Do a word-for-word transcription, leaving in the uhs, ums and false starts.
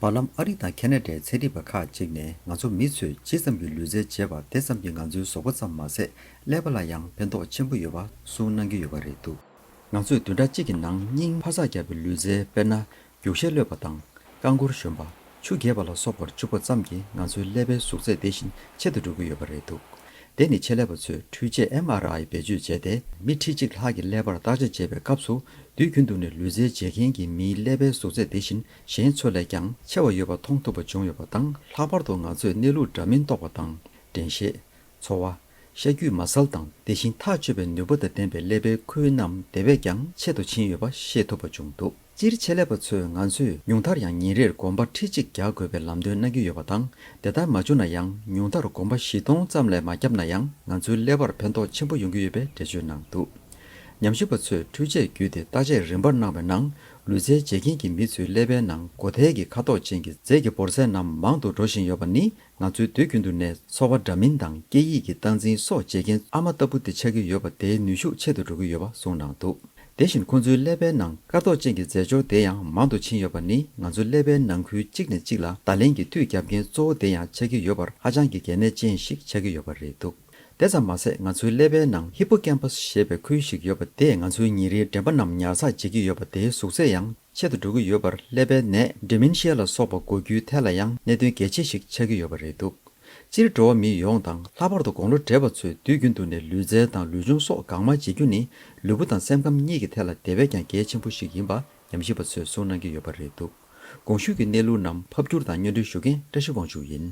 བར་ལམ་ཨ་རི་དང་ཁེ་ན་ཌའི་ཚན་རིག་པ་ཁག་ཅིག་ནས་ང་ཚོ་མི་ཚོས་ཇི་ཙམ་གྱིས་ལུས་རྩལ་བྱེད་པ་དེ་ཙམ་གྱིས་ང་ཚོའི་གཟུགས་པོ་ཙམ་མ་ཟད་ཀླད་པ་ལ་ཡང་ཕན་ཐོགས་ཆེན་པོ་ཡོད་པ་གསུངས་གནང་གི་ཡོད་པ་རེད་འདུག་ང་ཚོས་བདུན་ཕྲག་གཅིག་གི་ནང་སྙིང་འཕར་ཚགས་རྒྱག་པའི་ལུས་རྩལ་དཔེར་ན། རྒྱུག་ཤར་གློད་པ་དང་རྐང་འཁོར་ཞོན་པ། ཆུ་རྒྱས་པ་ལ་སོགས་པར་འཇུག་པ་ཙམ་གྱིས་ང་ཚོའི་ཀླད་པའི་གཟུགས་ཚད་དེ་བཞིན་ཆེ་དུ་འགྲོ་གི་ཡོད་པ་རེད་འདུག་དེ་ནི་ཆེད་ལས་པ་ཚོས་འཕྲུལ་ཆས་ཨེམ་ཨར་ཨའི་བེད་སྤྱོད་བྱས་ཏེ་མི་ཁྲི་གཅིག་ལྷག་གི་ཀླད་པར་བརྟག་དཔྱད་བྱེད་པའི་སྐབས་སུ། དུས་རྒྱུན་དུ་ནས་ལུས་རྩལ་བྱེད་མཁན་གྱི་མིའི་ཀླད་པའི་གཟུགས་ཚད་དེ་བཞིན་གཞན་ཚོ་ལས་ཀྱང་ཆེ་བ་ཡོད་པ་མཐོང་ཐུབ་པ་བྱུང་ཡོད་པ་དང་། ལྷག་པར་དུ་ང་ཚོས་གནས་ལུགས་འདྲ་མིན་རྟོགས་པ་དང་། དྲན་ཤེས། ཚོར་བ། ཤ་རྒྱུས་མ་གསལ་དང་དེ་བཞིན་ཐག་ཆོད་པའི་ནུས་པ་དང་ལྡན་པའི་ཀླད་པའི་ཁུལ་རྣམས་དེ་བས་ཀྱང་ཆེ་དུ་ཕྱིན་ཡོད་པ་ཤེས་ཐུབ་པ་བྱུང་འདུག་སྤྱིར་ཆེད་ལས་པ་ཚོས་ང་ཚོས་ཉུང་མཐར་ཡང་ཉིན་རེར་གོམ་པ་ཁྲི་གཅིག་རྒྱག་དགོས་པའི་ལམ་སྟོན་གནང་གི་ཡོད་པ་དང་། དེ་ལྟར་མ་བྱུང་ན་ཡང་ཉུང་མཐར་གོམ་པ་བཞི་སྟོང་ཙམ་ལས་མ་བརྒྱབ་ན་ཡང་ང་ཚོའི་ཀླད་པར་ཕན་ཐོགས་ཆེན་པོ་ཡོང་གི་ཡོད་པའི་འགྲེལ་བརྗོད་གནང་འདུག་ཉམས་ཞིབ་པ་ཚོས་འཕྲུལ་ཆས་བརྒྱུད་དེ་བརྟག་དཔྱད་རིམ་པར་གནང་བའི་ནང་། ལུས་རྩལ་བྱེད་མཁན་གྱི་མི་ཚོའི་ཀླད་པའི་ནང་སྒོ་ཐལ་གྱི་ཁ་དོག་ཅན་གྱི་རྫས་ཀྱི་འབོར་ཚད་རྣམས་མང་དུ་འགྲོ་བཞིན་ཡོད་པ་ནི། ང་ཚོའི་དུས་རྒྱུན་དུ་ནས་ཚོར་བ་འདྲ་མིན་དང་སྐད་ཡིག་གི་སྟངས་འཛིན་སོགས་བྱེད་མཁན་ཨ་མ་ལྟ་བུ་དེ་ཆགས་ཀྱི་ཡོད་པ་དེའི་ནུས་ཤུགས་ཆེ་དུ་འགྲོ་གི་ཡོད་པ་གསུངས་གནང་འདུག་དེ་བཞིན་ཁོང་ཚོའི་ཀླད་པའི་ནང་དཀར་མདོག་ཅན་གྱི་རྫས་སྦྱོར་དེ་ཡང་མང་དུ་ཕྱིན་ཡོད་པ་ནི། ང་ཚོའི་ཀླད་པའི་ནང་ཁུལ་གཅིག་ནས་གཅིག་ལ་བརྡ་ལན་གྱི་མཐུད་བརྒྱབ་མཁན་གཙོ་བོ་དེ་ཡང་ཆགས་ཀྱི་ཡོད་པར་ཧ་ཅང་གི་གལ་གནད་ཅན་ཞིག་ཆགས་ཀྱི་ཡོད་པ་རེད་འདུག་དེ་ཙམ་མ་ཟད། ང་ཚོའི་ཀླད་པའི་ནང་ཧི་པོ་ཀེམ་པ་སི་ཞེས་པའི་ཁུལ་ཞིག་ཡོད་པ་དེས་ང་ཚོའི་ཉིན་རེའི་དྲན་པ་རྣམས་ཉར་ཚགས་བྱེད་ཀྱི་ཡོད་པ་དེའི་གཟུགས་ཚད་ཡང་ཆེ་དུ་འགྲོ་གི་ཡོད་པར། ཀླད་པའི་ནད་ཌི་མེན་ཤི་ཡ་ལ་སོགས་པ་འགོ་རྒྱུའི་ཐད་ལ་ཡང་གནད་དོན་གལ་ཆེ་ཞིག་ཆགས་ཀྱི་ཡོད་པ་རེད་འདུག་སྤྱིར་འགྲོ་བ་མི་ཡོངས་དང་། ལྷག་པར་དུ་དགུང་ལོ་བགྲེས་པ་ཚོས་དུས་རྒྱུན་དུ་ནས་ལུས་རྩལ་དང་ལུས་སྦྱོང་སོགས་གང་མང་བྱེད་རྒྱུ་ནི། ལུས་པོ་དང་སེམས་ཁམས་གཉིས་ཀྱི་ཐད་ལ་དེ་བས་ཀྱང་གལ་ཆེན་པོ་ཞིག་ཡིན་པ་ཉམས་ཞིབ་པ་ཚོས་གསུངས་གནང་གི་ཡོད་པ་རེད་འདུག་གོང་ཞུས་ཀྱི་གནས་ལུགས་རྣམས་ཕབ་སྒྱུར་དང་སྙན་སྒྲོན་ཞུ་མཁན་བཀྲ་ཤིས་དབང་ཕྱུག་ཡིན།